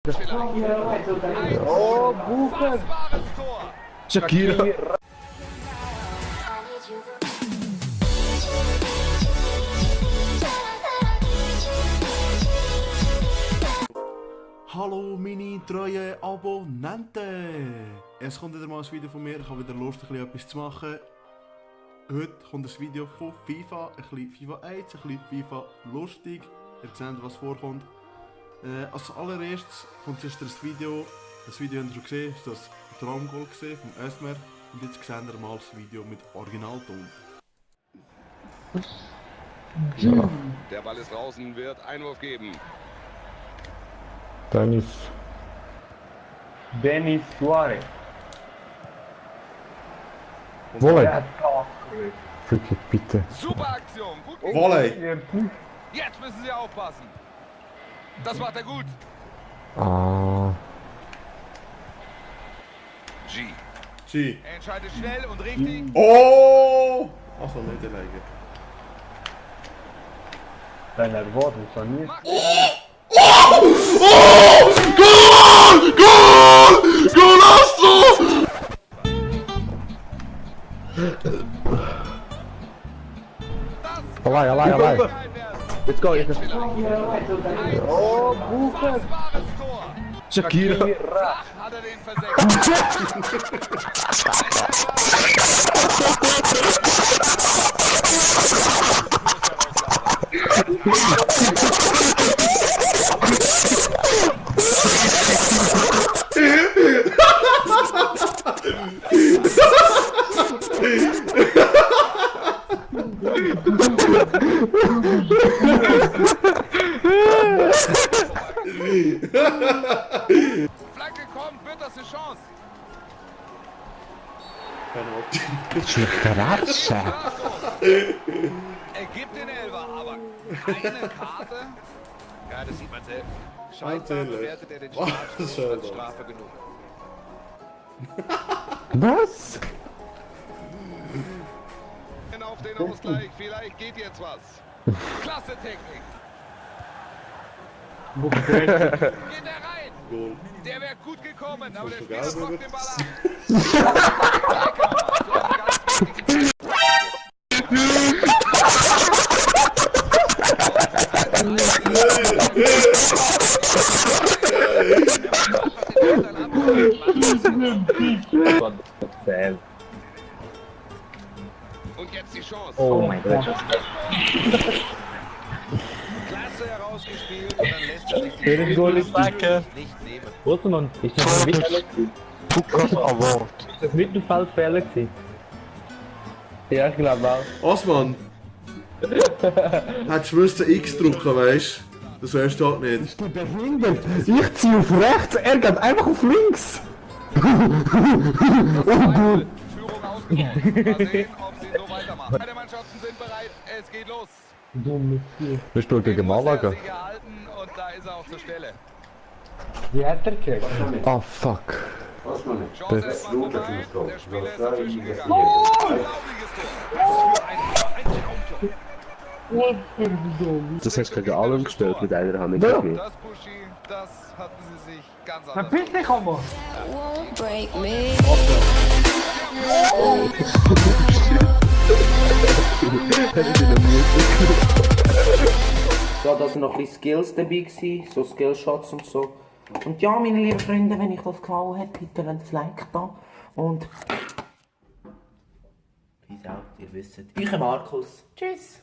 Oh, Bucher! Shakira. Hallo meine treuen Abonnenten! Es kommt wieder mal ein Video von mir, ich habe wieder Lust, etwas zu machen. Heute kommt ein Video von FIFA, ein bisschen FIFA 1, ein bisschen FIFA lustig. Ihr seht, was vorkommt. Als allererstes kommt jetzt das Video habt ihr schon gesehen, ist das Traumgoal vom Ösmer. Und jetzt seht ihr mal das Video mit Originalton. Ja. Der Ball ist draußen, wird Einwurf geben. Denis Suarez. Volley. Ja, doch. Wirklich, bitte. Super Aktion, gut. Volley! Jetzt müssen Sie aufpassen. Das macht er gut. Ah. G. G. Er entscheidet schnell und richtig. Oh! Also nicht alleine. Dein Nervos, so nicht. Golasso! Allein. Let's go, jetzt. Oh, Bucher! Das Tor. Shakira. Hat er den versenkt. Flanke kommt, wird das eine Chance? Schnitteratsche. Er gibt den Elfer, aber keine Karte. Ja, das sieht man selbst. Scheinbar Natürlich. bewertet er den Oh, Strafstoß schön. als Strafe genug. Was? Auf den Ausgleich, vielleicht geht jetzt was. Klasse Technik. Bucher! Geht er rein? Goal. Der wäre gut gekommen, aber der Portugal, Spieler blockt David. den Ball ab. So einen ganz wichtigen Und jetzt die Chance. Oh mein Gott. Klasse herausgespielt und dann lässt er sich die Der Goal ist Backe. nicht nehmen. Bosman, ist das ein Mittelfeld? Ist das Mittelfeldfehler gewesen? Ja, ich glaube auch. Osman! Hättest du müssen X drücken, weißt du? Das wärst du halt nicht. Bist du behindert? Ich ziehe auf rechts, er geht einfach auf links. Führung ausgebaut. Mal sehen, ob sie so weitermachen. Beide Mannschaften sind bereit. Es geht los. Dummes Vieh. Wir spielen gegen Malaga. Sich erhalten und da ist er auch zur Stelle. Wie hat er gekriegt? Ah, fuck. Chance erstmal vorbei. Der Spieler ist dazwischen gegangen. Unglaubliches Tor. Was für ein Dumm. Das hast du gegen allem gespielt mit einer Hand. Das Buschi, das hatten sie sich ganz anders Verpiss dich, Homo! Won't break me. So, da sind noch ein bisschen Skills dabei gewesen, so Skillshots und so. Und ja, meine lieben Freunde, wenn euch das gefallen hat, bitte lasst ein Like da. Und... Peace out, ihr wisst. Euer Markus. Tschüss.